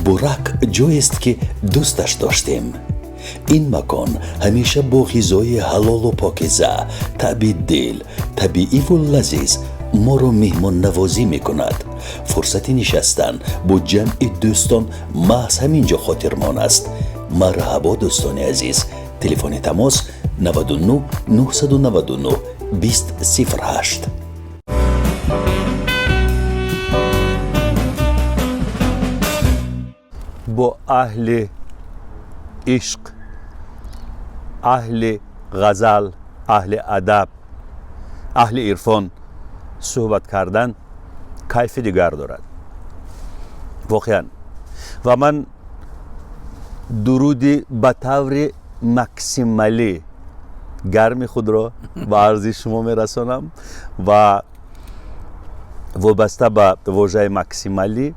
Бурак ҷоест, ки дӯсташ доштем. Ин макон ҳамеша бо ғизои ҳалолу покиза, таъби дил, табииву лазиз моро меҳмоннавозӣ мекунад. Фурсати нишастан бо ҷамъи дӯстон маҳз ҳамин ҷо хотирмон аст. Марҳабо, дӯстони азиз! Телефони тамос 99 999 20 08. Бо аҳли ишқ, аҳли ғазал, аҳли адаб, аҳли ирфон суҳбат кардан кайфи дигар дорад воқеан. Ва ман дуруди ба таври максималӣ гарми худро ба арзи шумо мерасонам ва вобаста ба вожаи максималӣ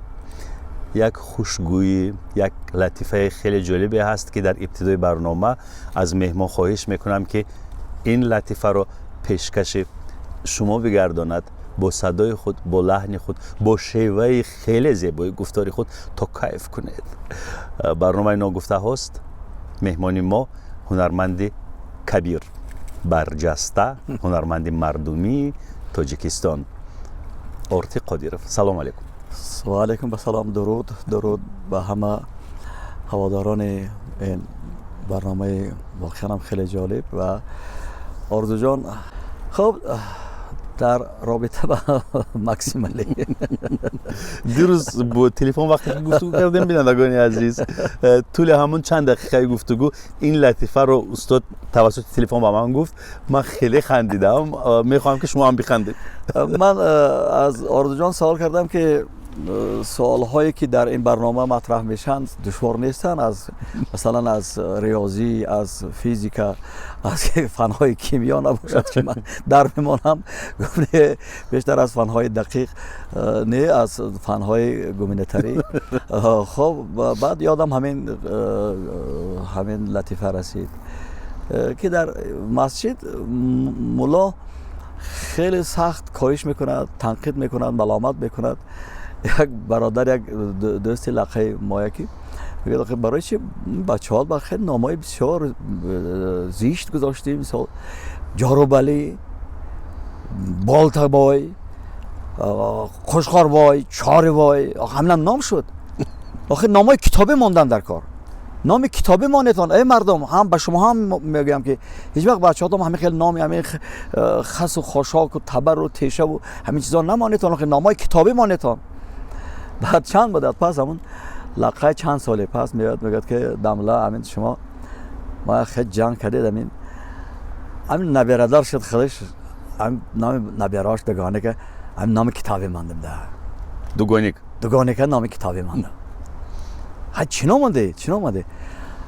як хушгӯӣ, як латифаи хеле ҷолибе ҳаст, ки дар ибтидои барнома аз меҳмон хоҳиш мекунам, ки ин латифаро пешкаши шумо бигардонад бо садои худ, бо лаҳни худ, бо шеваи хеле зебои гуфтори худ, то кайф кунед. Барномаи Ногуфтаҳост. Меҳмони мо ҳунарманди кабир, барҷаста, ҳунарманди мардумии Тоҷикистон Ортиқ Қодиров. Салому алайкум. Ва алайкум ассалом. Дуруд, дуруд ба ҳама ҳаводорони ин барномаи воқеан хеле ҷолиб. Ва Орзуҷон, хуб, дар робита ба максималӣ. Дирӯз бо телефон вақте ки гуфтугӯ кардем, бинандагони азиз, тӯли ҳамон чанд дақиқаи гуфтугӯ ин латифаро устод тавассути телефон ба ман гуфт. Ман хеле хандидам, мехоҳам, ки шумо ҳам бихандед. Ман аз Орзуҷон савол кардам, ки суолҳое ки дар ин барнома матраҳ мешаванд, душвор нестанд? Аз масалан, аз риёзӣ, аз физика, аз фанҳои кимиё набошад, ки ман дар мемонам. Гуфт, не, бештар аз фанҳои дақиқ не, аз фанҳои гуманитарӣ. Хоб, баъд ёдам ҳамин латифа расид, ки дар масҷид мулло хеле сахт коҳиш мекунад, танқид мекунад, маломат мекунад. Як бародар, як дӯсти лақаи моя, ки мегӯяд, барои чи бачаҳо ба хеле номҳои бисёр зишт гузоштем? Мисол, Ҷорубалӣ, Болтабой, Қушқорбой, Чорибой, ҳамина ном шуд. Охир номҳои китобӣ мондан дар кор, номи китобӣ монетон. Эй мардум, ҳам ба шумо ҳам мегӯям, ки ҳеҷ вақт бачаҳотон ҳамин хел номи ҳамин хасу хошоку табару тешаву ҳамин чизо намонетон, охир номҳои китобӣ монетон. Баъд чанд муддат пас ҳамун лақай чанд соли пас меояд, мегӯяд, ки дамла, ҳамин шумо ма хел ҷанг кардед, ҳамин наберадар шуд худаш, ҳамин номи наберааш Дугоника, ҳамин номи китобӣ мондем да. Дугоник. Дугоника номи китобӣ мондам. Ҳа, чӣ ном монде, чӣ ном монде?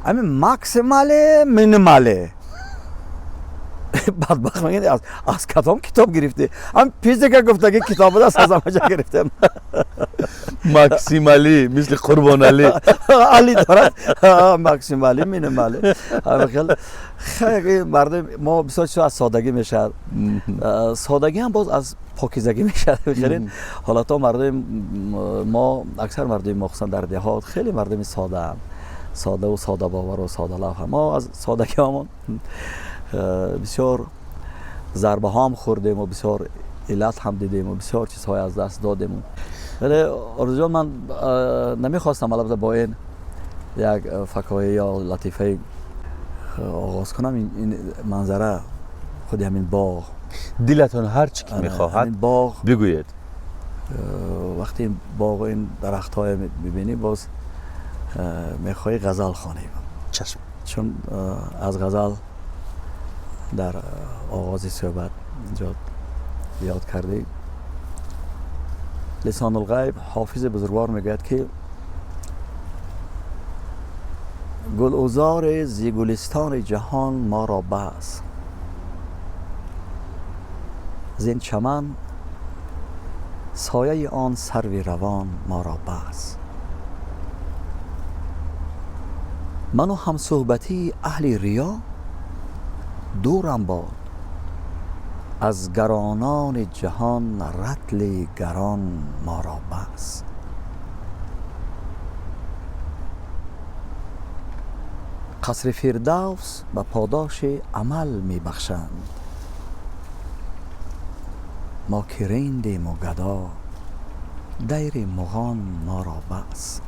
Ҳамин максимале, минимале. Бадбахт мегӯяд, аз кадом китоб гирифтӣ? Ҳам физика гуфтаги китоб аст, аз ҳамаҷа гирифтем. Максималӣ, мисли Қурбоналӣ. Али дорад, максималӣ, минималӣ. Хел хеле мардум мо бисёр чизо аз содагӣ мешавад, содагӣ ҳам боз аз покизагӣ мешавад. Хеле ҳолатҳо мардуми мо, аксар мардуми мо, хусусан дар деҳот, хеле мардуми содаанд, содаву содабовару содалавҳ. Мо аз содагиҳамон бисёр зарбаҳо ҳам хӯрдему, бисёр иллат ҳам дидему, бисёр чизҳое аз даст додему. Вале, Орзуҷон, ман намехостам албатта бо ин як факоҳӣ ё латифаи оғоз кунам. Ин манзара, худи ҳамин боғ. Дилатон ҳар чӣ ки мехоҳад, боғ бигӯед. Вақте ин боғу ин дарахтҳое мебинӣ, боз мехоҳӣ ғазал хонӣ. Чашм. Чун аз ғазал дар оғози суҳбат инҷо ёд кардӣ. Лисонулғайб Ҳофизи бузургвор мегӯяд, ки гулузори зи гулистони ҷаҳон моро бас, зин чаман сояи он сарви равон моро бас. Ману ҳамсӯҳбатии аҳли риё дурам бод, аз гаронони ҷаҳон ратли гарон моро бас. Қасри Фирдавс ба подоши амал мебахшанд. Мо ки риндему гадо, дайри муғон моро бас.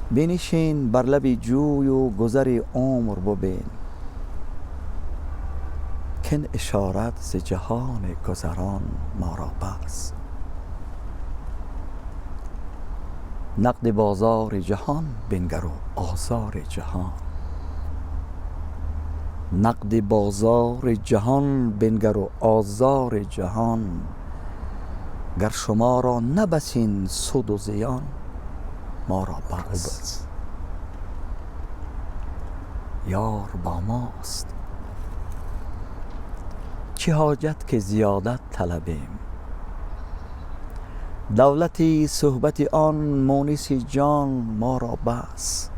Бинишин бар лаби ҷӯю гузари умр бубин, кин ишорат зи ҷаҳони гузарон моро бас. Нақди бозори ҷаҳон бингару озори ҷаҳон. Нақди бозори ҷаҳон бингару озори ҷаҳон. Гар шуморо набасин суду зиён, моро бас. Ёр бо мост, чӣ ҳоҷат ки зиёдат талабем. Давлати суҳбати он муниси ҷон моро бас.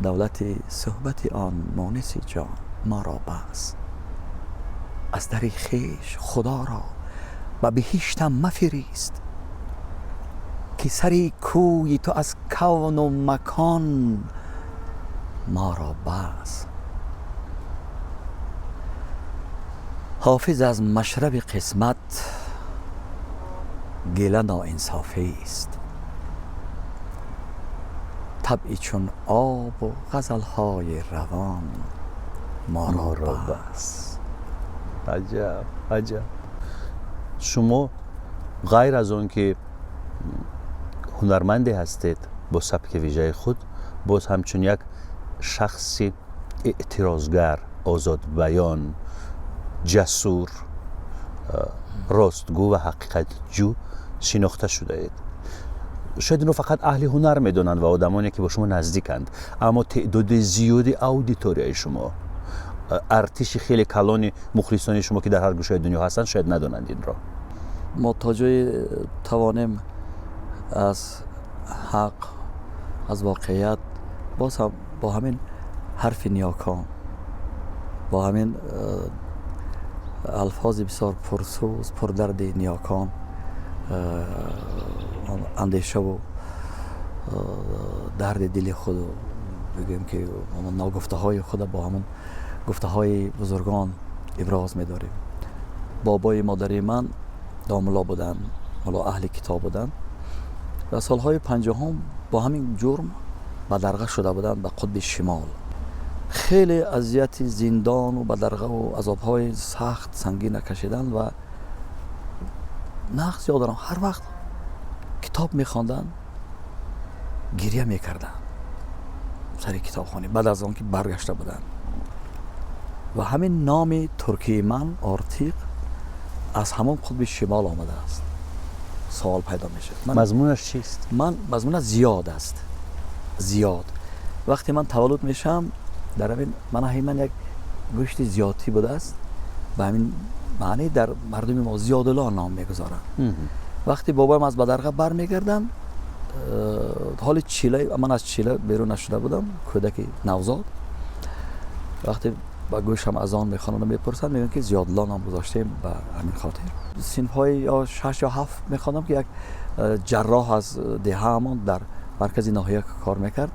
Давлати суҳбати он муниси ҷон моро бас. Аз дари хеш худоро ба биҳиштам мафирист, ки сари кӯи ту аз кавну макон моро бас. Ҳофиз аз машраби қисмат гила ноинсофист. Табъи чун обу ғазалҳои равон моро бас. Аҷаб, аҷаб. Шумо ғайр аз он ки ҳунарманде ҳастед бо сабки вижаи худ, боз ҳамчун як шахси эътирозгар, озодбаён, ҷасур, ростгӯ ва ҳақиқатҷӯ шинохта шудаед. Шояд инро фақат аҳли ҳунар медонанд ва одамоне ки бо шумо наздиканд, аммо теъдоди зиёди аудиторияи шумо, артиши хеле калони мухлисони шумо ки дар ҳар гӯшаи дунё ҳастанд, шояд надонанд инро. Мо то ҷое тавонем аз ҳақ, аз воқеият, боз ҳам бо ҳамин ҳарфи ниёкон, бо ҳамин алфози бисёр пурсӯз, пурдарди ниёкон, андешаву дарди дили худу бигӯем ки ногуфтаҳои худа бо ҳамон гуфтаҳои бузургон иброз медорем. Бобои модари ман домулло буданд, мулло аҳли китоб буданд ва солҳои 50 бо ҳамин ҷурм бадарға шуда буданд ба қутби шимол. Хеле азияти зиндону бадарғаву азобҳои сахт сангина кашиданд ва нағз ёд дорам, ҳар вақт китоб мехонданд гиря мекарданд сари китобхонӣ, баъд аз он ки баргашта буданд. Ва ҳамин номи туркии ман Ортиқ аз ҳамон қутби шимол омадааст. Савол пайдо мешавад, мазмунаш чист? Ман мазмунаш зиёд аст, зиёд. Вақте ман таваллуд мешавам, дар ҳамин манаҳи ман як гӯшти зиёдтӣ будааст, ба ҳамин маъне дар мардуми мо Зиёдулло ном мегузоранд. Вақте бобоям аз бадарға бармегарданд, ҳоли чила, ман аз чила берун нашуда будам, кӯдаки навзод. Вақте ба гӯшам азон мехонанд, мепурсанд, мегӯянд ки Зиёдулло ном гузоштем ба ҳамин хотир. Синфҳои ё 6 ё 7 мехондам ки як ҷарроҳ аз деҳаамон дар маркази ноҳия кор мекард,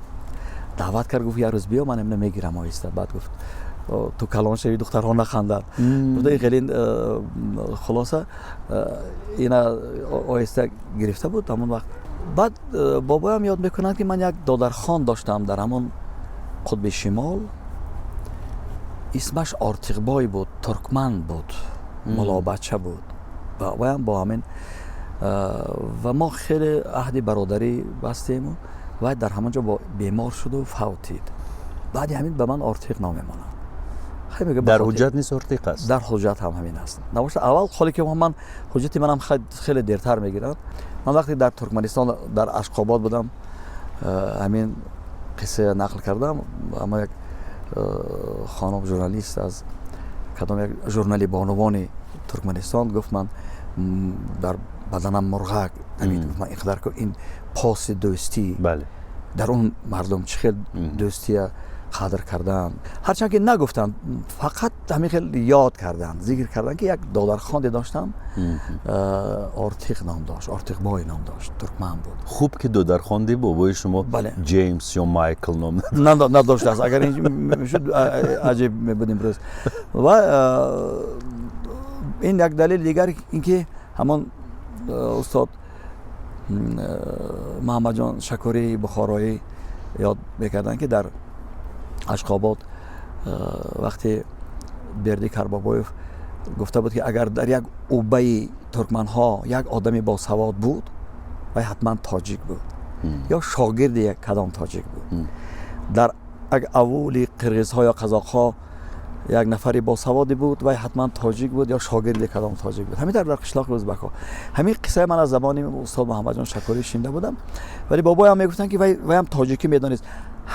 даъват кард, гуфт як рӯз биё, ман имна мегирам оҳиста. Баъд гуфт ту калон шави, духтарҳо наханданд. Гуфта ин хеле хулоса ина оҳиста гирифта буд ҳамон вақт. Баъд бобоям ёд мекунанд ки ман як додархон доштам дар ҳамон қутби шимол, исмаш Ортиқбой буд, туркман буд, мулобача буд. Бобоям бо ҳамин ва мо хеле аҳди бародарӣ бастему вай дар ҳамон ҷо бемор шуду фавтид. Баъди ҳамин ба ман Ортиқ ном мемонанд. Дар ҳуҷҷат низ Ортиқ аст? Дар ҳуҷҷат ҳам ҳамин аст. Набошад аввал ҳоле ки ман ҳуҷҷати манам хеле дертар мегиранд. Ман вақте дар Туркманистон дар Ашқобод будам, ҳамин қисса нақл кардам. Аммо як хонум журналист аз кадом як журнали бонувони Туркманистон гуфт ман дар баданам мурғак ҳамин, гуфт ман инқадар ин поси дӯстӣ дар он мардум чӣ хел дӯстия Қадр карданд, ҳарчанд ки нагуфтанд, фақат ҳамин хел ёд карданд, зикр карданд, ки як додархонде доштам, Ортиқ ном дошт, Ортиқбой ном дошт, туркман буд. Хуб ки додархонди бобои шумо Ҷеймс ё Майкл ном надоштааст. Агар ин мешуд, аҷиб мебуд имрӯз. Ва ин як далели дигар, ин ки ҳамон устод Муҳаммадҷон Шакурии бухороӣ ёд мекарданд, ки дар Ашқобод вақте Бердӣ Карбобоев гуфта буд, ки агар дар як убаи туркманҳо як одами босавод буд, вай ҳатман тоҷик буд ё шогирди як кадом тоҷик буд, дар як авули қирғизҳо ё қазоқҳо як нафари босаводе буд, вай ҳатман тоҷик буд ё шогирди кадом тоҷик буд, ҳамин тавр дар қишлоқи ӯзбакҳо. Ҳамин қиссаи ман аз забони устод Муҳаммадҷон Шакурӣ шунида будам. Вале бобоям мегуфтанд, ки вайам тоҷикӣ медонист.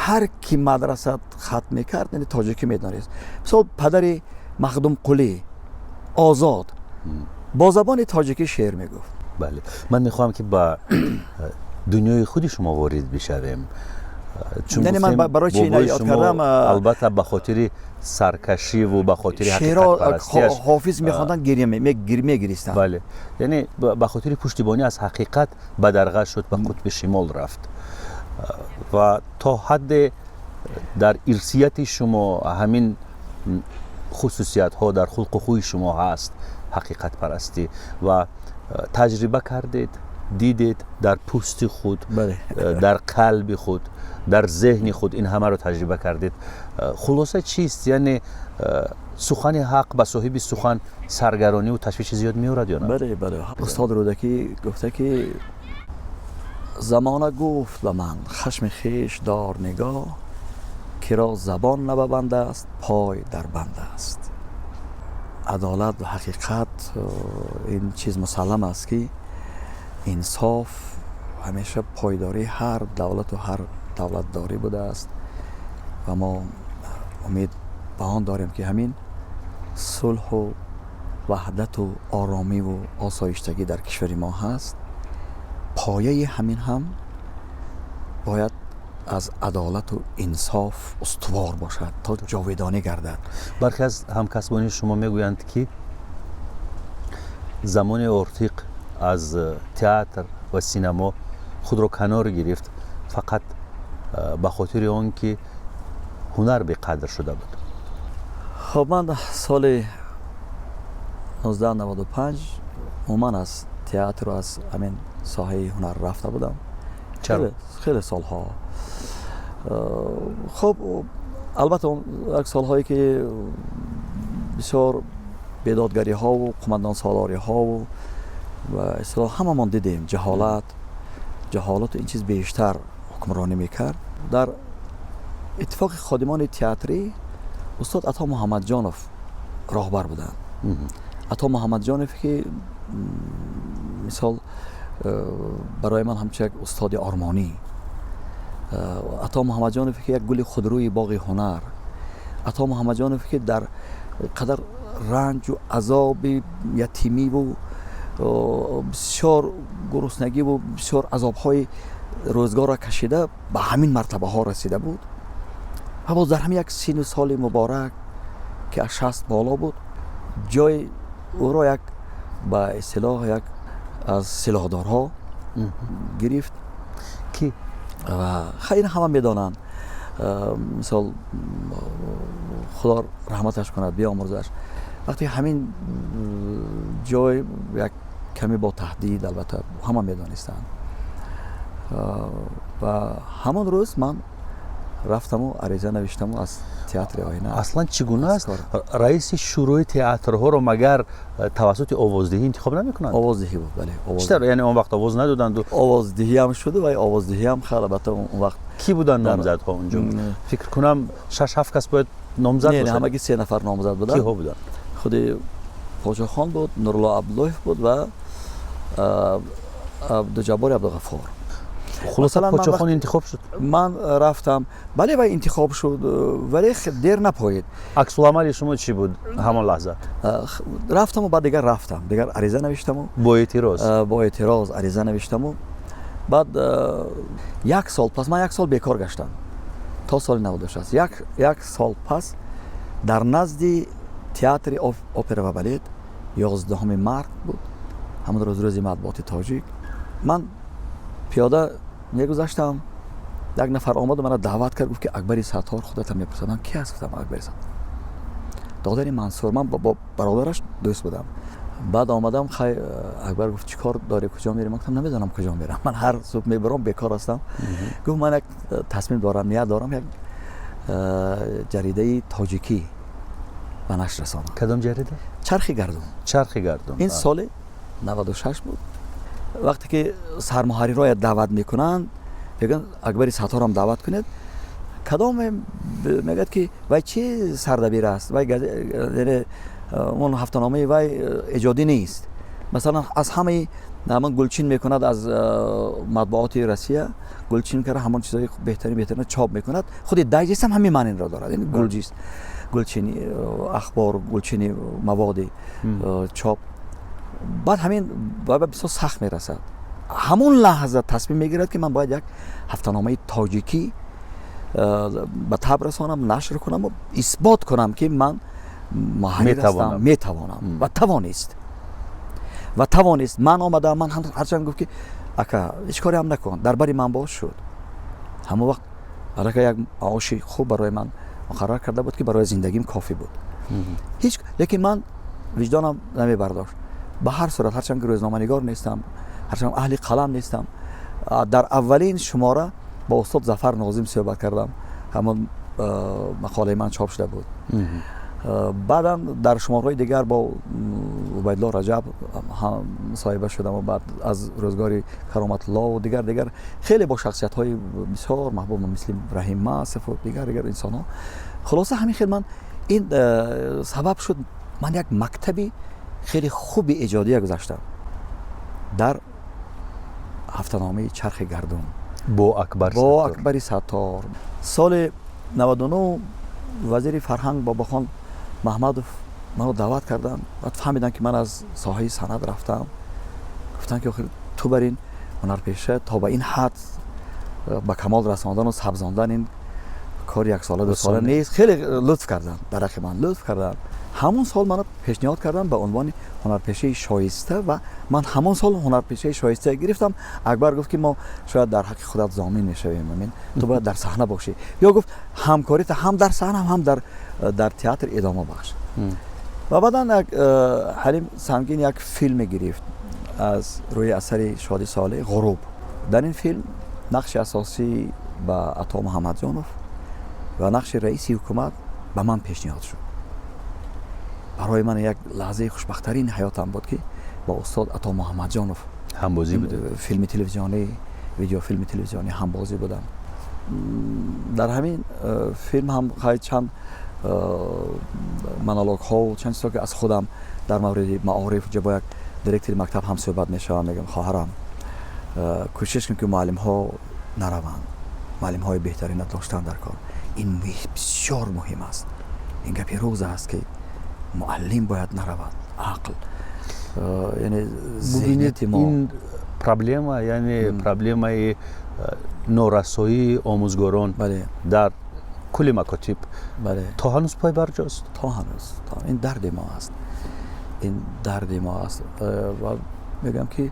Ҳар ки мадраса хатм мекард, яъне тоҷикӣ медонист. Мисол, падари Махдумқулӣ Озод бо забони тоҷикӣ шеър мегуфт. Бале, ман мехоҳам, ки ба дунёи худи шумо ворид бишавем. Чун ман барои чи ина ёд кардам? Албатта, ба хотири саркашиву ба хотири ҳақиқатпарастиаш. Ҳофиз мехонданд, гиря мегиристанд. Бале, яъне ба хотири пуштибонӣ аз ҳақиқат бадарға шуд, ба қутби шимол рафт ва то ҳадде дар ирсияти шумо ҳамин хусусиятҳо, дар хулқу хӯи шумо ҳаст ҳақиқатпарастӣ ва таҷриба кардед, дидед, дар пӯсти худ, дар қалби худ, дар зеҳни худ ин ҳамаро таҷриба кардед. Хулоса чист? Яъне сухани ҳақ ба соҳиби сухан саргарониву ташвиши зиёд меорад ё на? Бале, устод Рӯдакӣ гуфта, ки замона гуфт ба ман: «Хашми хеш дор нигоҳ, киро забон набабанд аст, пой дар банд аст». Адолат ва ҳақиқат, ин чиз мусаллам аст, ки инсоф ҳамеша пойдории ҳар давлату ҳар давлатдорӣ будааст ва мо умед ба он дорем, ки ҳамин сулҳу ваҳдату оромиву осоиштагӣ дар кишвари мо ҳаст. Пояи ҳамин ҳам бояд аз адолату инсоф устувор бошад, то ҷовидонӣ гардад. Бархе аз ҳамкасбони шумо мегӯянд, ки замони Ортиқ аз театр ва синамо худро канор гирифт, фақат ба хотири он ки ҳунар беқадр шуда буд. Хоб, ман соли 1995 умуман аз театру аз ҳамин соҳаи ҳунар рафта будам. Чаро? Хеле солҳо. Хоб, албатта, як солҳое ки бисёр бедодгариҳову қумандонсолориҳову ва истилоҳ ҳамамон дидем, ҷаҳолату ин чиз бештар ҳукмронӣ мекард. Дар Иттифоқи ходимони театрӣ устод Ато Муҳаммадҷонов роҳбар буданд. Ато Муҳаммадҷонов, ки мисол барои ман ҳамчун як устоди ормонӣ, Ато Муҳаммадҷонов, ки як гули худрӯи боғи ҳунар, Ато Муҳаммадҷонов, ки дар қадар ранҷу азоби ятимиву бисёр гуруснагиву бисёр азобҳои рӯзгорро кашида, ба ҳамин мартабаҳо расида буд ва боз дар ҳамин як сину соли муборак, ки аз 60 боло буд, ҷои ӯро як, ба истилоҳ, як аз силоҳдорҳо гирифт. Ки? Ва хайр, ҳама медонанд. Мисол, Худо раҳматаш кунад, биомурзаш. Вақте ҳамин ҷой як каме бо таҳдид, албатта, ҳама медонистанд, ва ҳамон рӯз ман рафтаму ариза навиштаму аз театри Оина. Аслан чӣ гуна аст? Раиси Шӯрои театрҳоро магар тавассути овоздиҳӣ интихоб намекунанд? Овоздиҳӣ буд, бале. Чӣ тавр? Яъне он вақт овоз надоданду? Овоздиҳиам шуду ва овоздиҳиам хел, албатта, он вақт. Кӣ буданд номзадҳо онҷо? Фикр кунам, шаш ҳафт кас бояд номзад бошад. Ҳамагӣ се нафар номзад буданд. Киҳо буданд? Худи Поҷохон буд, Нурулло Абдуллоев буд ва Абдуҷаббори Абдуғаффор. Хулоса, Поҷохон интихоб шуд? Ман рафтам, бале, ва интихоб шуд, вале дер напоид. Аксуламали шумо чӣ буд ҳамон лаҳза? Рафтаму баъд дигар рафтам, дигар ариза навиштаму. Бо эътироз? Бо эътироз ариза навиштаму баъд як сол пас ман як сол бекор гаштам. То соли 96, як сол пас, дар назди театри опера ва балет, 11 март буд, ҳамон рӯз, рӯзи матбуоти тоҷик, ман пиёда мегузаштам, як нафар омаду мана даъват кард, гуфт ки Акбари Саттор худата мепурсад. Ман ки аст, гуфтам. Акбари Саттор, додари Мансур, ман бо бародараш дӯст будам. Баъд омадам, хай, Акбар гуфт: «Чӣ кор дорӣ, куҷо мерӣ?» Ман гуфтам: «Намедонам куҷо мерам, ман ҳар субҳ мебарам, бекор ҳастам». Гуфт: «Ман як тасмим дорам, ният дорам як ҷаридаи тоҷикӣ ба нашр расонам». Кадом ҷарида? «Чархи гардун». «Чархи гардун». Ин соли 96 буд. Вақте ки сармуҳаррирое даъват мекунанд, мегӯянд: «Акбари Сатторам даъват кунед». Кадоме мегӯяд ки вай чӣ сардабир аст, вай яъне он ҳафтаномаи вай эҷодӣ нест. Масалан, аз ҳамаи ҳамон гулчин мекунад, аз матбуоти Россия гулчин карда, ҳамон чизҳои беҳтарин беҳтарин чоп мекунад. Худи дайҷест ҳам ҳамин маъниро дорад, яъне гулҷист, гулчини ахбор, гулчини маводи чоп. Баъд ҳамин бисёр сахт мерасад. Ҳамон лаҳза тасмим мегирад ки ман бояд як ҳафтаномаи тоҷикӣ ба таб расонам, нашр кунам, исбот кунам ки ман муҳаррир ҳастам, метавонам. Ва тавонист. Ман омадам, ман ҳарчанд гуфт ки ака, ҳеҷ коре ҳам накун, дар бари ман боз шуд. Ҳамон вақт аллакай як маоши хуб барои ман муқаррар карда буд ки барои зиндагим кофӣ буд. Ҳеҷ, лекин ман виҷдонам намебардошт. Ба ҳар сурат, ҳарчанд ки рӯзноманигор нестам, ҳарчанд аҳли қалам нестам, дар аввалин шумора бо устод Зафар Нозим суҳбат кардам, ҳамон мақолаи ман чоп шуда буд. Баъдан дар шумораҳои дигар бо Убайдулло Раҷаб мусоҳиба шудам, баъд аз рӯзгори Кароматуллову дигар дигар, хеле бо шахсиятҳои бисёр маҳбуб, мисли Раҳим Масову дигар дигар инсонҳо. Хулоса, ҳамин хел ман ин сабаб шуд, ман як мактаби хеле хуби эҷодия гузаштам дар ҳафтаномаи «Чархи гардун». Бо Акбар. Бо Акбари Саттор. Соли 99 вазири фарҳанг Бобохон Маҳмадов маро даъват карданд. Баъд фаҳмиданд ки ман аз соҳаи санъат рафтам. Гуфтанд ки охир ту бар ин ҳунарпеша то ба ин ҳад ба камол расондану сабзондан, ин кори яксола, дусола нест. Хеле лутф карданд, дар ҳаққи ман лутф карданд. Ҳамон сол маро пешниҳод карданд ба унвони ҳунарпешаи шоиста ва ман ҳамон сол ҳунарпешаи шоиста гирифтам. Акбар гуфт ки мо шояд дар ҳаққи худат зомин мешавем, амин, ту бояд дар саҳна бошӣ. Ё гуфт: «Ҳамкорита ҳам дар саҳна, ҳам дар театр идома бахш». Ва баъдан як Ҳалим Сангин як филме гирифт аз рӯи асари Шоди Солеҳ, «Ғуруб». Дар ин филм нақши асосӣ ба Ато Муҳаммадҷонов ва нақши раиси ҳукумат ба ман пешниҳод шуд. Барои ман як лаҳзаи хушбахттарини ҳаётам буд ки бо устод Ато Муҳаммадҷонов ҳамбозӣ буде. Филми телевизионӣ, видеофилми телевизионӣ ҳамбозӣ будам. Дар ҳамин филм ҳам хай чанд монологҳо, чанд чизҳо ки аз худам дар мавриди маориф, ҷа бо як директори мактаб ҳам суҳбат мешавам, мегӯям: «Хоҳарам, кӯшиш кун ки муаллимҳо нараванд, муаллимҳои беҳтарина доштан дар кор, ин бисёр муҳим аст». Ин гапи рӯз аст ки муаллим бояд наравад, ақл, яъне зеҳнияти мо. Ин проблема, яъне проблемаи норасоии омӯзгорон дар кулли макотиб то ҳанӯз пойбарҷост. То ҳанӯз ин дарди мо аст, ин дарди мо аст. Ва мегӯям ки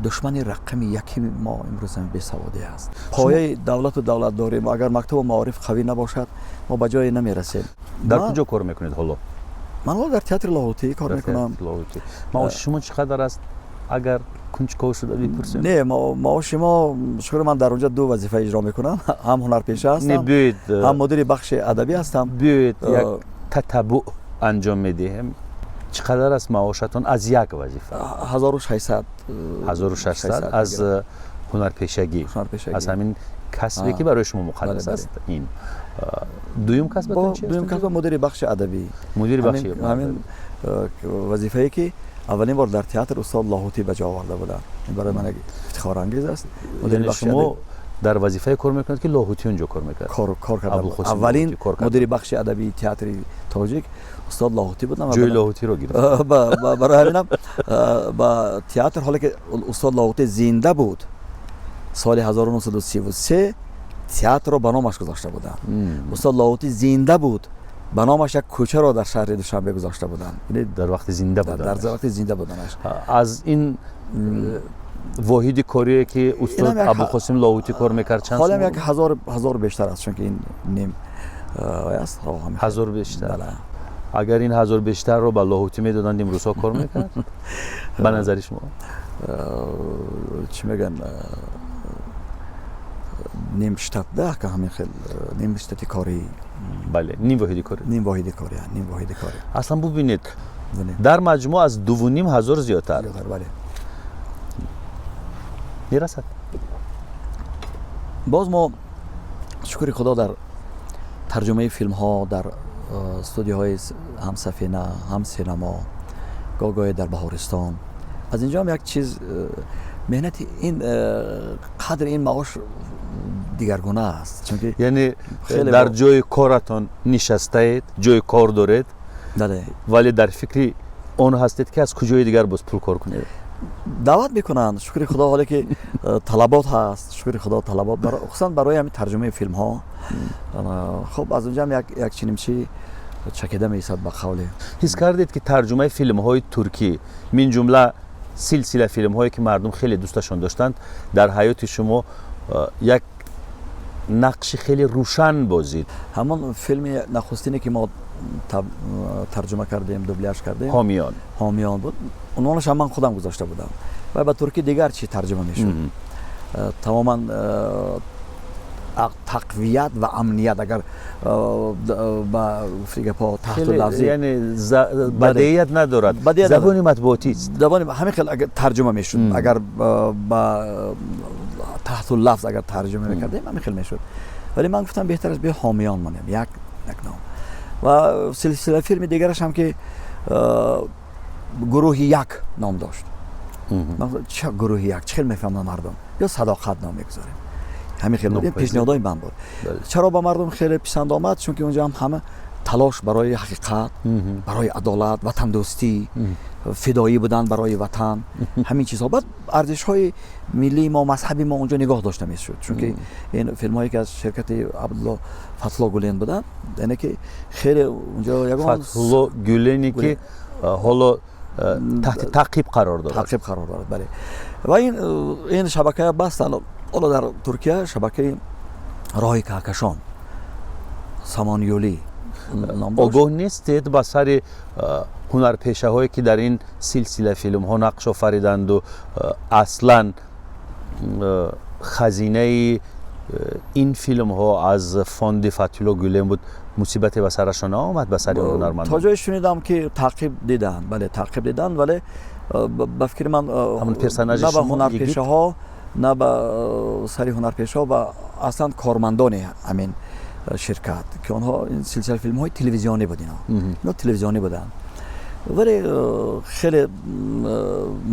душмани рақами яки мо имрӯз ҳамин бесаводӣ аст. Пояи давлату давлатдорӣ агар мактабу маориф қавӣ набошад, мо ба ҷое намерасем. Дар куҷо кор мекунед ҳоло? Ман ҳоло дар театри Лоҳутӣ кор мекунам. Маоши шумо чӣ қадар аст, агар кунҷков шуда бипурсем? Не, маоши мо, шукр, ман дар онҷо ду вазифа иҷро мекунам: ҳам ҳунарпеша ҳастам, ҳам мудири бахши адабӣ ҳастам. Биёед, як татаббуъ анҷом медиҳем. Чӣ қадар аст маошатон аз як вазифа? 1600. 1600 аз ҳунарпешагӣ, аз ҳамин касбе ки барои шумо муқаддас аст. Ин дуюм касбатон чи? Дуюм касба мудири бахши адабӣ. Мудири бахши. Ҳамин вазифае ки аввалин бор дар театр устод Лоҳутӣ ба ҷо оварда буданд, ин барои ман як ифтихорангез аст. Шумо дар вазифае кор мекунед ки Лоҳутӣ онҷо кор мекард. Кор карда. Аввалин мудири бахши адабии театри тоҷик устод Лоҳутӣ будам. Ҷои Лоҳутиро гирифт. Барои ҳаминам ба театр, ҳоле ки устод Лоҳутӣ зинда буд, соли 1933. Театрро ба номаш гузошта буданд. Устод Лоҳутӣ зинда буд, ба номаш як кӯчаро дар шаҳри Душанбе гузошта буданд. Дар вақти зинда будан. Дар вақти зинда буданаш. Аз ин воҳиди корие ки устод Абулқосим Лоҳутӣ кор мекард, чанд? Ҳолам як ҳазор бештар аст, чунки ин ним аст. Ҳазор бештар. Агар ин ҳазор бештарро ба Лоҳутӣ медоданд, имрӯзҳо кор мекард? Ба назари шумо? Чӣ мегӯянд, ним штат да, ҳамин хел ним штати корӣ. Бале, ним воҳиди корӣ. Ним воҳиди корӣ, ним воҳиди корӣ. Аслан бубинед, дар маҷмӯъ аз 2500 зиёдтар. Бале. Мерасад. Боз мо, шукри Худо, дар тарҷумаи филмҳо дар студияҳои ҳам Сафина, ҳам Синамо, гоҳ-гоҳе дар Баҳористон. Аз инҷо ҳам як чиз, меҳнати ин қадри ин маош дигаргуна аст, чунки яъне дар ҷои коратон нишастаед, ҷои кор доред, вале дар фикри он ҳастед, ки аз куҷои дигар боз пул кор кунед. Даъват мекунанд, шукри Худо, ҳоле ки талабот ҳаст, шукри Худо, талабот, хусусан барои ҳамин тарҷумаи филмҳо. Хуб, аз онҷо ҳам як чинимчи чакида меистад, ба қавле. Ҳис кардед, ки тарҷумаи филмҳои туркӣ, мин ҷумла силсила филмҳое ки мардум хеле дӯсташон доштанд, дар ҳаёти шумо як нақши хеле рӯшан бозид? Ҳамон филми нахустине, ки мо тарҷума кардем, дубляж кардем, «Ҳомиён». «Ҳомиён» буд. Унвонаш ҳам ман худам гузошта будам ва ба туркӣ дигар чӣ тарҷума мешуд, тамоман тақвият ва амният, агар ба гапҳо таҳту лафзӣ. Яъне бадеият надорад, забони матбуотист. Забони ҳамин хел агар тарҷума мешуд, агар ба таҳту лафз агар тарҷума мекардем, ҳамин хел мешуд. Вале ман гуфтам, беҳтар аст биё «Ҳомиён» монем, як ном. Ва силсила филми дигараш ҳам, ки «Гурӯҳи як» ном дошт, ча «Гурӯҳи як» чӣ хел мефаҳманд мардум, ё «Садоқат» ном мегузорем. Ҳамин хел буд, пешниҳодҳои ман буд. Чаро ба мардум хеле писанд омад? Чунки унҷо ҳам ҳама талош барои ҳақиқат, барои адолат, ватандӯстӣ, фидоӣ будан барои ватан, ҳамин чизҳо. Баъд арзишҳои миллии мо, мазҳаби мо унҷо нигоҳ дошта мешуд, чунки ин филмҳое ки аз ширкати Абдулло Фатҳулло Гулен буданд, яъне ки хеле унҷо ягон Фатҳулло Гулене, ки ҳоло таҳти таъқиб қарор дорад. Таъқиб қарор дорад, бале. Ва ин шабака бастанд. Ҳоло дар Туркия шабакаи «Роҳи каҳкашон», «Самонюлӣ» ном дошт. Огоҳ нестед, ба сари ҳунарпешаҳое, ки дар ин силсила филмҳо нақш офариданду аслан хазинаи ин филмҳо аз фонди Фатҳулло Гулен буд, мусибате ба сарашон наомад, ба сари ҳунармандон? То ҷое шунидам, ки таъқиб диданд, бале, таъқиб диданд, вале ба фикри ман ҳамон персонажи на ба шумо. ҳунарпешаҳо, на ба сари ҳунарпешаҳо ва аслан кормандони ҳамин ширкат, ки онҳо ин силсила филмҳои телевизионӣ буд, ино телевизионӣ буданд. Вале хеле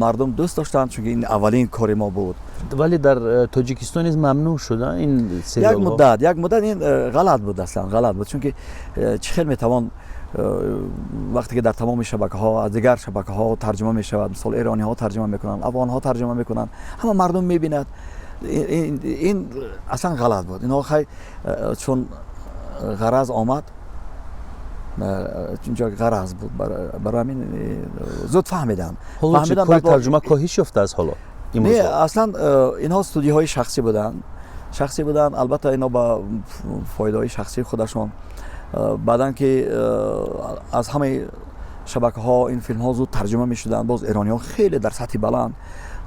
мардум дӯст доштанд, чунки ин аввалин кори мо буд. Вале дар Тоҷикистон низ мамнӯъ шуда ин як сериалҳо. Муддат, як муддат ин ғалат буд, аслан ғалат буд, чунки чӣ хел метавон, вақте ки дар тамоми шабакаҳо, аз дигар шабакаҳо тарҷума мешавад, мисол, эрониҳо тарҷума мекунанд, афғонҳо тарҷума мекунанд, ҳама мардум мебинад. Ин аслан ғалат буд. Инҳо хай чун ғараз омад, чунҷо ғараз буд, барои ҳамин зуд фаҳмиданд. Ҳоло чӣ? Фаҳмиданд, кори баъд тарҷума коҳиш ёфтааст ҳоло? Не. Имрӯзҳо? Аслан инҳо студияҳои шахсӣ буданд, шахсӣ буданд. Албатта, инҳо ба фоидаҳои шахсии худашон. Баъдан ки аз ҳамаи шабакаҳо ин филмҳо зуд тарҷума мешуданд, боз эрониҳо хеле дар сатҳи баланд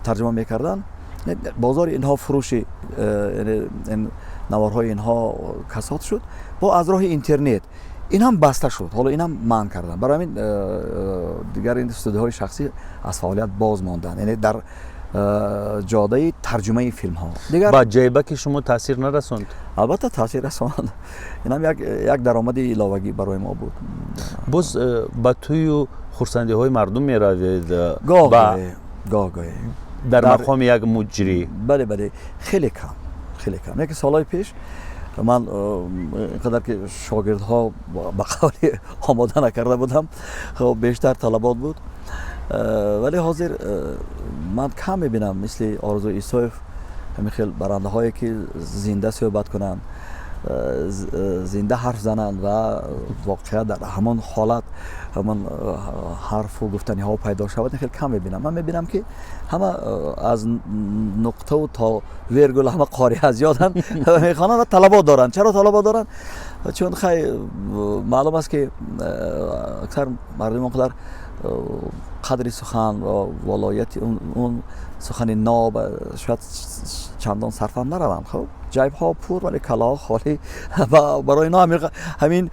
тарҷума мекарданд, бозори инҳо, фурӯши яъне ин наворҳои инҳо касод шуд. Бо аз роҳи интернет ин ҳам баста шуд, ҳоло ин ҳам манъ карданд. Барои ҳамин дигар ин студияҳои шахсӣ аз фаъолият боз монданд, яъне дар ҷодаи тарҷумаи филмҳо дигар. Ба ҷайбаки шумо таъсир нарасонд? Албатта, таъсир расонд. Ин ҳам як даромади иловагӣ барои мо буд. Боз ба тӯю хурсандиҳои мардум меравед? Гоҳ ба гоҳе, гоҳ гоҳе. Дар мақоми як муҷрӣ? Бале, хеле кам, хеле кам. Яке солҳои пеш ман инқадар ки шогирдҳо ба қавли омода накарда будам, хоб, бештар талабот буд. Вале ҳозир ман кам мебинам, мисли Орзу Исоев. Ҳамин хел барандаҳое ки зинда суҳбат кунанд, зинда ҳарф зананд ва воқеа дар ҳамон ҳолат ҳамон ҳарфу гуфтаниҳо пайдо шавад, ин хел кам мебинам. Ман мебинам, ки ҳама аз нуқтаву то вергул ҳама қори аз ёданд, мехонанд ва талабот доранд. Чаро талабот доранд? Чун хай маълум аст, ки аксар мардум он қадар қадри сухан ва волояти он сухани ноб шояд чандон сарфам нараванд. Хуб, ҷайбҳо пур, вале каллаҳо холӣ ва барои инҳо ҳамин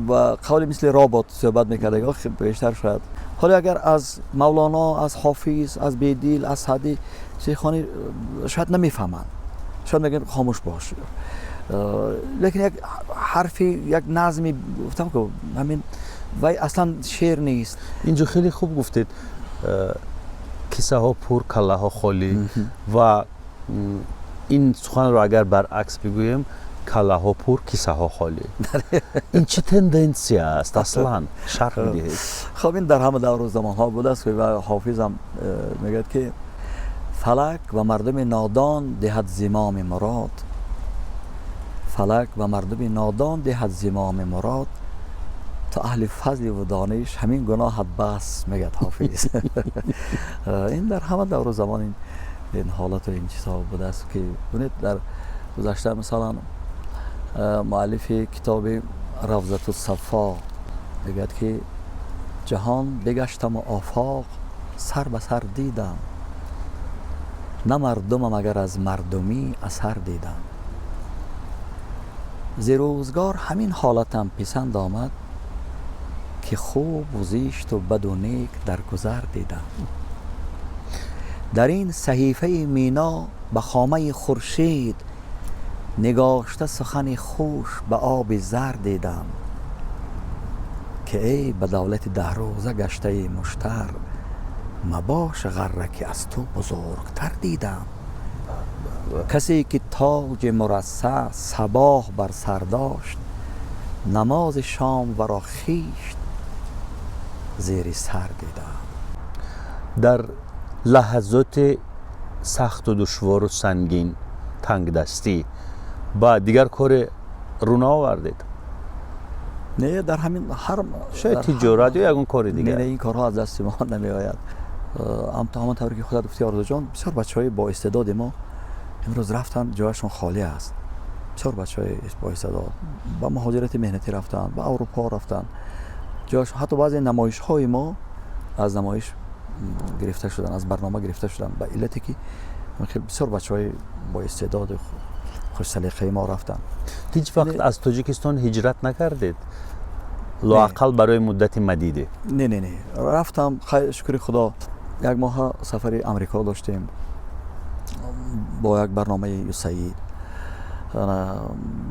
ба қавли мисли робот суҳбат мекардагиҳо бештар шояд. Ҳоло агар аз Мавлоно, аз Ҳофиз, аз Бедил, аз Саъдӣ чизе хонӣ, шояд намефаҳманд, шояд мегӯянд: «Хомӯш бош». Лекин як ҳарфи, як назми, гуфтам ку, ҳамин вай аслан шеър нест. Инҷо хеле хуб гуфтед: кисаҳо пур, каллаҳо холӣ. Ва ин суханро агар баръакс бигӯем: каллаҳо пур, кисаҳо холӣ. Ин чӣ тенденсия аст аслан? Шарҳ медиҳед? Хоб, ин дар ҳама давру замонҳо будааст ва Ҳофизам мегӯяд, ки фалак ба мардуми нодон диҳад зимоми мурод, фалак ба мардуми нодон диҳад зимоми мурод, то аҳли фазливу дониш ҳамин гуноҳат бас, мегӯяд Ҳофиз. Ин дар ҳама давру замон ин ҳолату ин чизҳо будааст, ки бинед, дар гузашта масалан муаллифи китоби Равзату Сафо мегӯяд, ки ҷаҳон бигаштаму офоқ сар ба сар дидам, на мардумам агар аз мардумӣ асар дидам, зи рӯзгор ҳамин ҳолатам писанд омад, ки хубу зишту баду нек дар гузар дидам. Дар ин саҳифаи мино ба хомаи хуршед нигошта сухани хуш ба оби зар дидам, ки эй ба давлати даҳрӯза гаштаи муштар, мабош ғарра, ки аз ту бузургтар дидам. Касе ки тоҷи мурассаъ сабоҳ бар сар дошт, намози шом варо хишт зери сар дидам. Дар лаҳазоти сахту душвору сангин, тангдастӣ ба дигар коре рӯ наовардед? Не, дар ҳамин ҳар Шояд тиҷорат ё ягон кори дигар? Не, ин корҳо аз дасти мо намеояд. Ҳамон тавре ки худат гуфти, Орзуҷон, бисёр бачаҳои боистеъдоди мо имрӯз рафтанд, ҷояшон холӣ аст. Бисёр бачаҳои боистеъдод ба муҳоҷирати меҳнатӣ рафтанд, ба Аврупо рафтанд, ҷояшон, ҳатто баъзе намоишҳои мо аз намоиш гирифта шуданд, аз барнома гирифта шуданд, ба иллате ки бисёр бачаҳои боистеъдоду хушсалиқаи мо рафтанд. Ҳеҷ вақт аз Тоҷикистон ҳиҷрат накардед, лоақал барои муддати мадиде? Не, рафтам. Шукри Худо, як моҳа сафари Амрико доштем бо як барномаи ЮСАИД.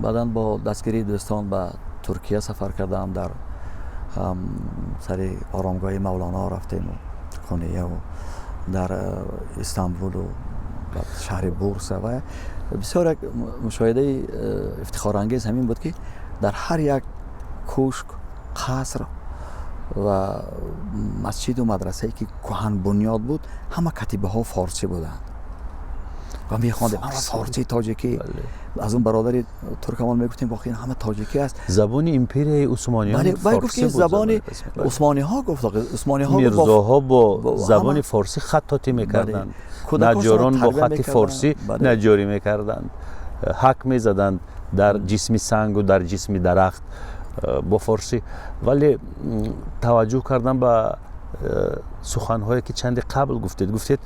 Баъдан бо дастгирии дӯстон ба Туркия сафар кардам, дар сари оромгоҳи Мавлоно рафтему Қонияву дар Истанбулу шаҳри Бурса. Ва бисёр як мушоҳидаи ифтихорангез ҳамин буд, ки дар ҳар як кӯшк, қаср ва масҷиду мадрасае ки кӯҳанбунёд буд, ҳама катибаҳо форсӣ буданд ва мехондем ҳама форсии тоҷикӣ. Аз он бародари туркамон мегуфтем: воқеан ҳама тоҷикӣ аст. Забони империяи Усмониён. Гуфт, ки забони усмониҳо, гуфт усмониҳо. Мирзоҳо бо забони форсӣ хаттотӣ мекарданд, наҷҷорон бо хатти форсӣ наҷҷорӣ мекарданд, ҳак мезаданд дар ҷисми сангу дар ҷисми дарахт бо форсӣ. Вале таваҷҷӯҳ кардам ба суханҳое, ки чанде қабл гуфтед. Гуфтед,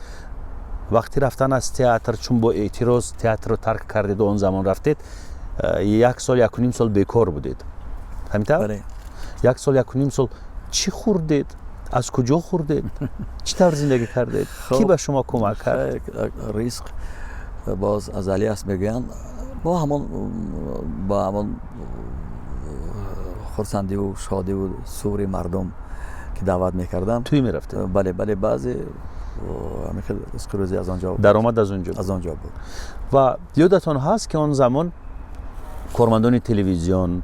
вақти рафтан аз театр, чун бо эътироз театрро тарк кардеду он замон рафтед, як сол, якуним сол бекор будед, ҳамин тавр? Як сол, якуним сол чӣ хӯрдед, аз куҷо хӯрдед, чӣ тавр зиндагӣ кардед, кӣ ба шумо кӯмак кард? Ризқ боз азалӣ аст, мегӯянд. Бо ҳамон хурсандиву шодиву сури мардум, ки даъват мекарданд. Тӯй мерафтед? Бале, баъзе ҳамин хел ризқу рӯзӣ аз он ҷо. Даромад аз он ҷо. Аз он ҷо буд. Ва ёдатон ҳаст, ки он замон кормандони телевизион,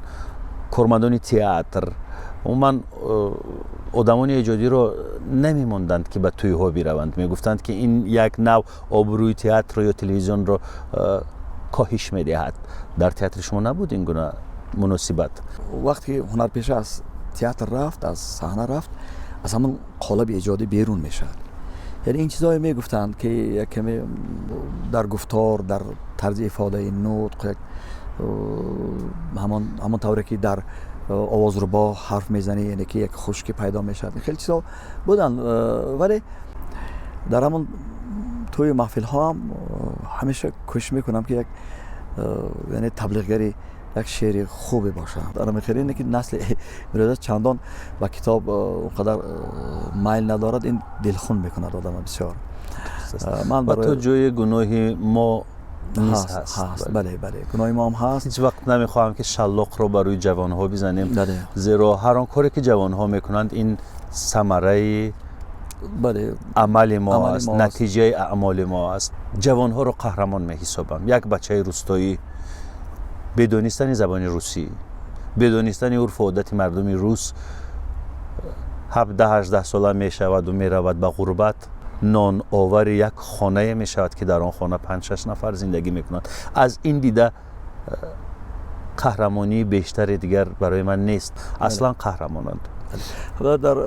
кормандони театр Умуман, одамони эҷодиро намемонданд, ки ба тӯйҳо бираванд. Мегуфтанд, ки ин як нав обрӯи театрро ё телевизионро коҳиш медиҳад. Дар театри шумо набуд ин гуна муносибат? Вақте ки ҳунарпеша аз театр рафт, аз саҳна рафт, аз ҳамон қолаби эҷодӣ берун мешавад. Яъне ин чизҳое мегуфтанд, ки як каме дар гуфтор, дар тарзи ифодаи нутқ, як ҳамон тавре ки дар овозрубо ҳарф мезанӣ, яъне ки як хушкӣ пайдо мешавад. Хеле чизҳо буданд, вале дар ҳамон тӯи маҳфилҳо ҳам ҳамеша кӯшиш мекунам, ки як, яъне таблиғгари як шеъри хубе бошам. Дар ҳамин ине ки насли имрӯза чандон ба китоб он қадар майл надорад, ин дилхун мекунад одама бисёр. Ман ба то ҷои гуноҳи мо низ ҳаст. Бале, гуноҳи мо ҳам ҳаст. Ҳеҷ вақт намехоҳам, ки шаллоқро ба рӯи ҷавонҳо бизанем, зеро ҳар он коре, ки ҷавонҳо мекунанд, ин самараи амали мо аст, натиҷаи аъмоли мо аст. Ҷавонҳоро қаҳрамон меҳисобам. Як бачаи рӯстоӣ бедонистани забони русӣ, бедонистани урфу одати мардуми рус, 17-18 сола мешаваду меравад ба ғурбат, ноновари як хонае мешавад, ки дар он хона панҷ-шаш нафар зиндагӣ мекунанд. Аз ин дида қаҳрамонии бештаре дигар барои ман нест. Аслан қаҳрамонанд. Дар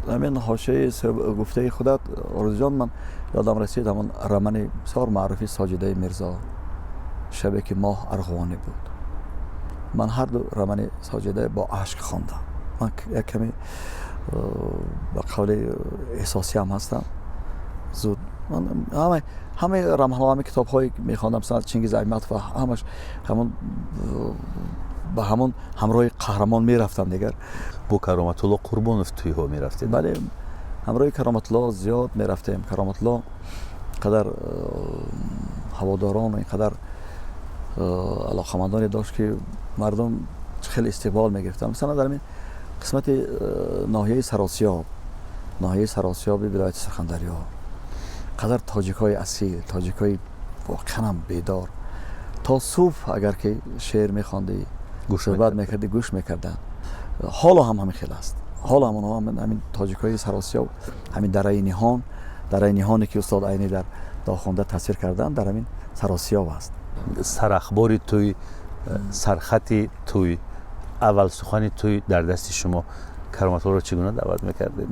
ҳамин ҳошияи гуфтаи худат, Орзуҷон, ман ёдам расид ҳамон романи бисёр маъруфи Соҷидаи Мирзо, «Шабе ки моҳ арғувонӣ буд». Ман ҳарду романи Соҷида бо ашк хондам. Ман як каме ба қавли эҳсосиам ҳастам зуд. Ҳамаи романҳо, ҳамаи китобҳое мехондам, масалан, Чингиз Айтматов, ҳамаш ҳамон ба ҳамон ҳамроҳи қаҳрамон мерафтам дигар. Бо Кароматулло Қурбонов тӯйҳо мерафтед? Бале, ҳамроҳи Кароматулло зиёд мерафтем. Кароматулло қадар ҳаводорон, ин қадар алоқамандоне дошт, ки мардум хеле истиқбол мегирифтанд. Масалан, дар ҳамин қисмати ноҳияи Саросиёб, ноҳияи Саросиёби вилояти Сурхандарё, қадар тоҷикҳои асил, тоҷикҳои воқеанам бедор, то субҳ агар ки шеър мехондӣ, суҳбат мекардӣ, гӯш мекарданд. Ҳоло ҳам ҳамин хел аст. Ҳоло ҳам онҳо, ҳамин тоҷикҳои Саросиёб, ҳамин дараи Ниҳон, дараи Ниҳоне, ки устод Айнӣ дар Дохунда тасвир карданд, дар ҳамин Саросиёб аст. Сарахбори тӯй, сархати тӯй, аввал сухани тӯй дар дасти шумо. Кароматуллоро чӣ гуна даъват мекардед?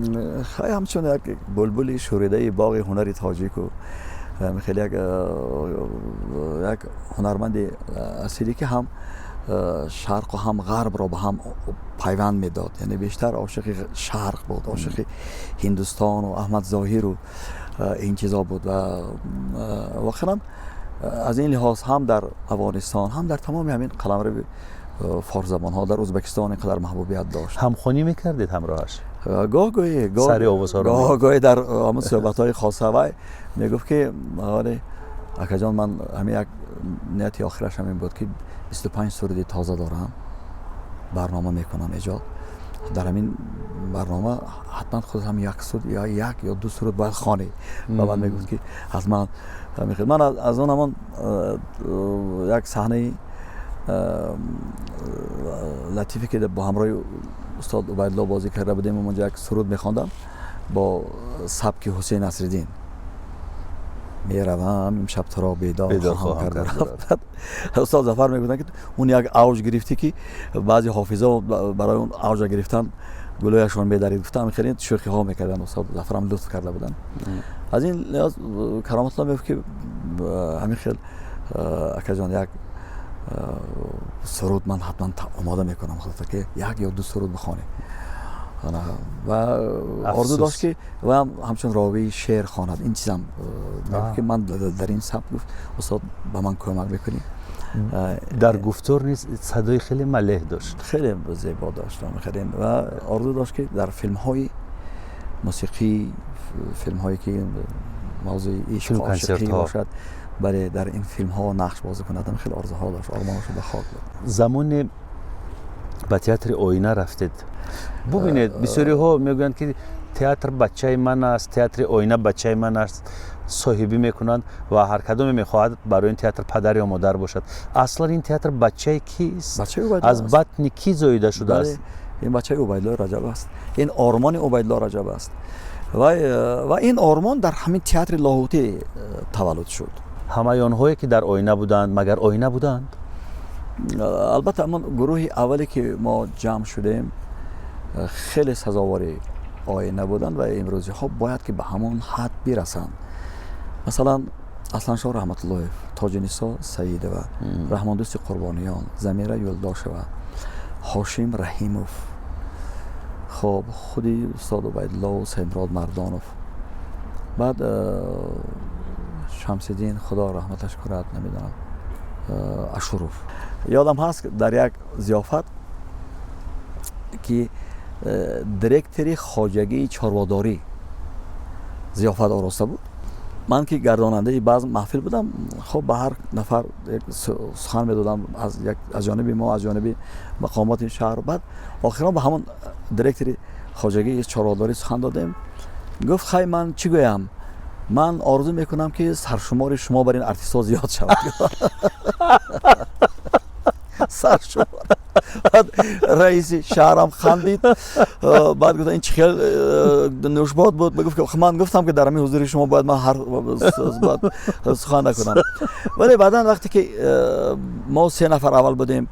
Хай, ҳамчун як булбули шӯридаи боғи ҳунари тоҷику хеле як ҳунарманди асиле, ки ҳам шарқу ҳам ғарбро ба ҳам пайванд медод. Яъне бештар ошиқи шарқ буд, ошиқи Ҳиндустону Аҳмад Зоҳиру ин чизо буд ва воқеан аз ин лиҳоз ҳам дар Афғонистон, ҳам дар тамоми ҳамин қаламрави форсзабонҳо, дар Ӯзбекистон ин қадар маҳбубият дошт. Ҳамхонӣ мекардед ҳамроҳаш? Гоҳ гоҳе. Сари овозҳоро. Гоҳ гоҳе дар ҳамон суҳбатҳои хоса вай мегуфт, ки вале акаҷон, ман ҳамин як нияти охираш ҳамин буд, ки 25 суруди тоза дорам, барнома мекунам эҷод. Дар ҳамин барнома ҳатман худ ҳам як суруд ё як ё ду суруд бояд хонӣ. Ва ман мегуфт, ки ҳатман. Ман аз он ҳамон як саҳнаи латифе, ки бо ҳамроҳи устод Убайдулло бозӣ карда будем, онҷо як суруд мехондам бо сабки Ҳусейн Насриддин: «Меравам, имшаб туро бедор хоҳам кард». Устод Зафар мегуфтанд, ки он як авҷ гирифтӣ, ки баъзе ҳофизо барои он авҷа гирифтан гулӯяшон медарид. Гуфтам, хеле шӯхиҳо мекарданд, устод Зафарам лутф карда буданд. Аз ин лиҳоз Кароматулло мегуфт, ки ҳамин хел, акаҷон, як суруд ман ҳатман омода мекунам худто, ки як ё ду суруд бихонӣ. Ва орзу дошт, ки ва ҳамчун ровии шеър хонад. Ин чизам мегуфт, ки ман дар ин сабт, гуфт, устод, ба ман кӯмак мекунӣ. Дар гуфтор низ садои хеле малеҳ дошт. Хеле зебо дошт хеле. Ва орзу дошт, ки дар филмҳои мусиқӣ, филмҳое ки мавзӯи ишқ, ошиқӣ бошад, бале, дар ин филмҳо нақш бозӣ кунад. Хеле орзуҳо дошт, ормонашо ба хок буд. Замоне ба театри Оина рафтед. Бубинед, бисёриҳо мегӯянд, ки театр бачаи ман аст, театри Оина бачаи ман аст, соҳибӣ мекунанд ва ҳар кадоме мехоҳад барои ин театр падар ё модар бошад. Аслан ин театр бачаи кист? Аз батни кӣ зоида шудааст? Ин бачаи Убайдуллои Раҷаб аст, ин ормони Убайдулло Раҷаб аст. Ва ин ормон дар ҳамин театри Лоҳутӣ таваллуд шуд. Ҳамаи онҳое ки дар оина буданд, магар оина буданд? Албатта, ҳамон гурӯҳи аввале ки мо ҷамъ шудем, хеле сазовори оина буданд ва имрӯзиҳо бояд ки ба ҳамон ҳад бирасанд. Масалан, Асланшоҳ Раҳматуллоев, Тоҷинисо Саидова, Раҳмондӯсти Қурбониён, Замира Юлдошева, Ҳошим Раҳимов, хоб, худи устод Убайдуллову Саидмурод Мардонов, баъд Шамсиддин, Худо раҳматаш кунад, намедонам, Ашуров. Ёдам ҳаст, дар як зиёфат ки директори хоҷагии чорводорӣ зиёфат ороста буд, ман ки гардонандаи баъз маҳфил будам, хоб, ба ҳар нафар як сухан медодам аз ҷониби мо, аз ҷониби мақомоти шаҳр. Баъд охирон ба ҳамон директори хоҷагии чорводорӣ сухан додем. Гуфт: «Хай, ман чӣ гӯям? Ман орзу мекунам, ки саршумори шумо бар ин артистҳо зиёд шавад». Саршумор. Баъд раиси шаҳрам хандид. Баъд гуфт: «Ин чӣ хел нушбод буд?» Гуфт: «Ман гуфтам, ки дар ҳамин ҳузури шумо бояд ман ҳар сухан накунам». Вале баъдан вақте ки мо се нафар аввал будем,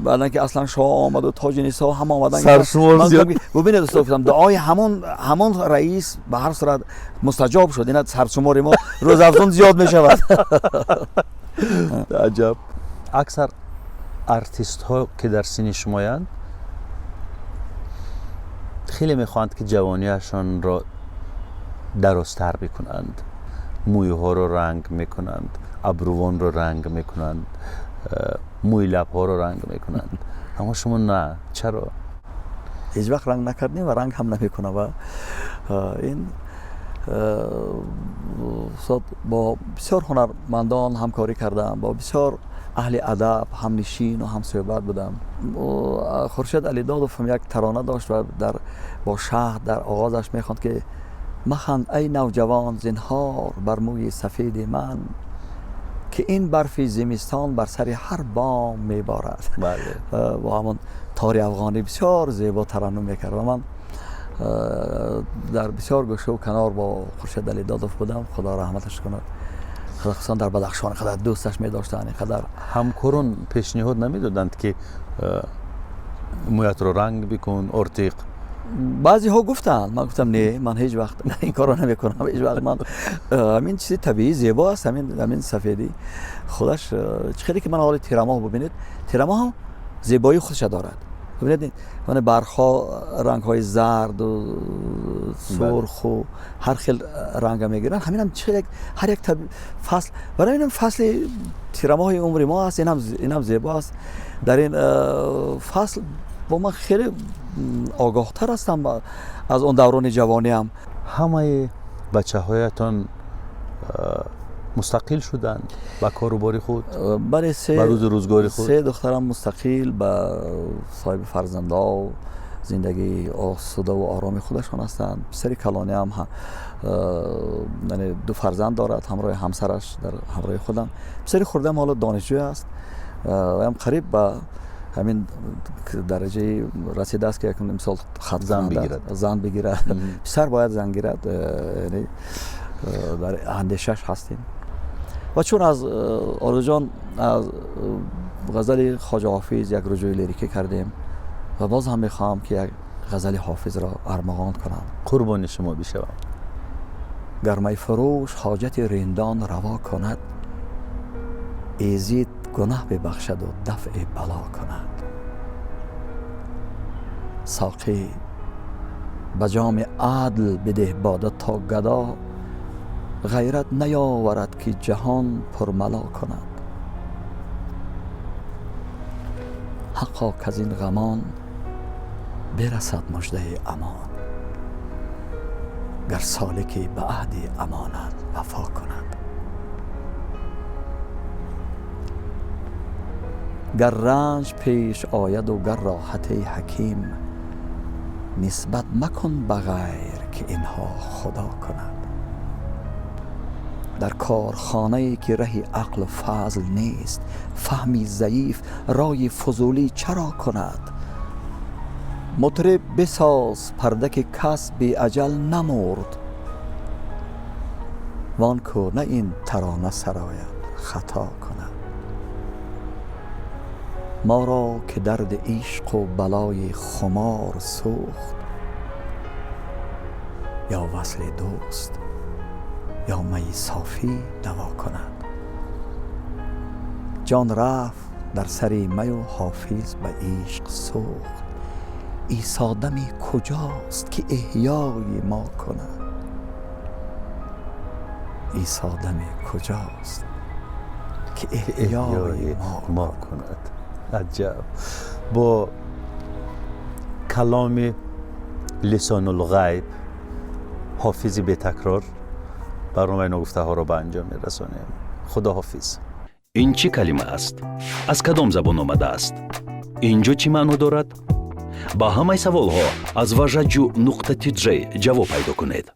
баъдан ки Аслан Шоҳ омаду Тоҷинисо ҳама омадан, бубинед, устод, гуфтам, дуои ҳамон раис ба ҳар сурат мустаҷоб шуд. Ина саршумори мо рӯзафзун зиёд мешавад. Аҷаб! Аксар артистҳо, ки дар синни шумоянд, хеле мехоҳанд, ки ҷавониашонро дарозтар бикунанд, мӯйҳоро ранг мекунанд, абрувонро ранг мекунанд, мӯи лабҳоро ранг мекунанд, аммо шумо на. Чаро? Ҳеҷ вақт ранг накардем ва ранг ҳам намекунам. Ва ин, устод, бо бисёр ҳунармандон ҳамкорӣ кардам, бо бисёр аҳли адаб ҳамнишину ҳамсӯҳбат будам. Хуршед Алидодов ҳам як тарона дошт ва дар бо шаҳд дар оғозаш мехонд, ки «Маханд, ай навҷавон, зинҳор бар мӯи сафеди ман, ки ин барфи зимистон бар сари ҳар бом меборад». Бо ҳамон тори афғонӣ бисёр зебо тараннум мекард. Ва ман дар бисёр гӯшаву канор бо Хуршед Алидодов будам, Худо раҳматаш кунад, хусусан дар Бадахшон қадар дӯсташ медоштанд, қадар. Ҳамкорон пешниҳод намедоданд, ки мӯятро ранг бикун, ортиқ? Баъзеҳо гуфтанд, ман гуфтам: «Не, ман ҳеҷ вақт ин корро намекунам, ҳеҷ вақт». Ман ҳамин чизи табиӣ зебо аст, ҳамин сафедӣ худаш. Чӣ хеле ки ман ҳоли тирамоҳ бубинед, тирамоҳ ҳам зебоии худша дорад. Бубинед, мана баргҳо рангҳои зарду сурху ҳар хел ранга мегиранд. Ҳаминам чӣ ҳар як фасл. Барои инам фасли тирамоҳи умри мо аст, инам зебо аст. Дар ин фасл бо ман хеле огоҳтар ҳастам аз он даврони ҷавониам. Ҳамаи бачаҳоятон мустақил шуданд ба кору бори худ? Бале. Ба рӯзу рӯзгори худ? Се духтарам мустақил ба соҳиби фарзандо, зиндагии осудаву ороми худашон ҳастанд. Писари калониам ду фарзанд дорад, ҳамроҳи ҳамсараш дар ҳамроҳи худам. Писари хурдам ҳоло донишҷӯ аст, ам қариб ба ҳамин дараҷаи расидааст, ки мисол хат зан бигирад. Зан бигирад. Писар бояд зан гирад, яъне дар андешаш ҳастем. Ва чун аз Орзуҷон аз ғазали Хоҷа Ҳофиз як рӯҷӯи лирикӣ кардем ва боз ҳам мехоҳам, ки як ғазали Ҳофизро армуғон кунам. Қурбони шумо бишавам. Гар майфурӯш ҳоҷати риндон раво кунад, эзид гунаҳ бибахшаду дафъи бало кунад. Соқӣ, ба ҷоми адл бидеҳ бода, то гадо ғайрат наёварад, ки ҷаҳон пурмало кунад. Ҳаққо, каз ин ғамон бирасад муждаи амон, гар солике ба аҳди амонат вафо кунад. Гар ранҷ пеш ояду гар роҳати ҳаким, нисбат макун ба ғайр, ки инҳо Худо кунад. Дар корхонае ки раҳи ақлу фазл нест, фаҳми заиф рои фузулӣ чаро кунад? Мутриб, бисоз парда, ки кас беаҷал намурд. Вон ку на ин тарона сарояд, хато кунад. Моро ки дарди ишқу балои хумор сӯхт, ё васли дӯст, ё майи софӣ даво кунад. Ҷон рафт дар сари маю, Ҳофиз ба ишқ сӯхт. Исо дами куҷост, ки эҳёи мо кунад? Исо дами куҷост, ки эҳёи мо кунад? Аҷаб! Бо каломи лисонулғайб, Ҳофизи бетакрор, барномаи ногуфтаҳоро ба анҷом мерасонем. Худоҳофиз. Ин чӣ калима аст? Аз кадом забон омадааст? Ин ҷо чӣ маъно дорад? Ба ҳамаи саволҳо аз важаҷу.tj ҷавоб пайдо кунед.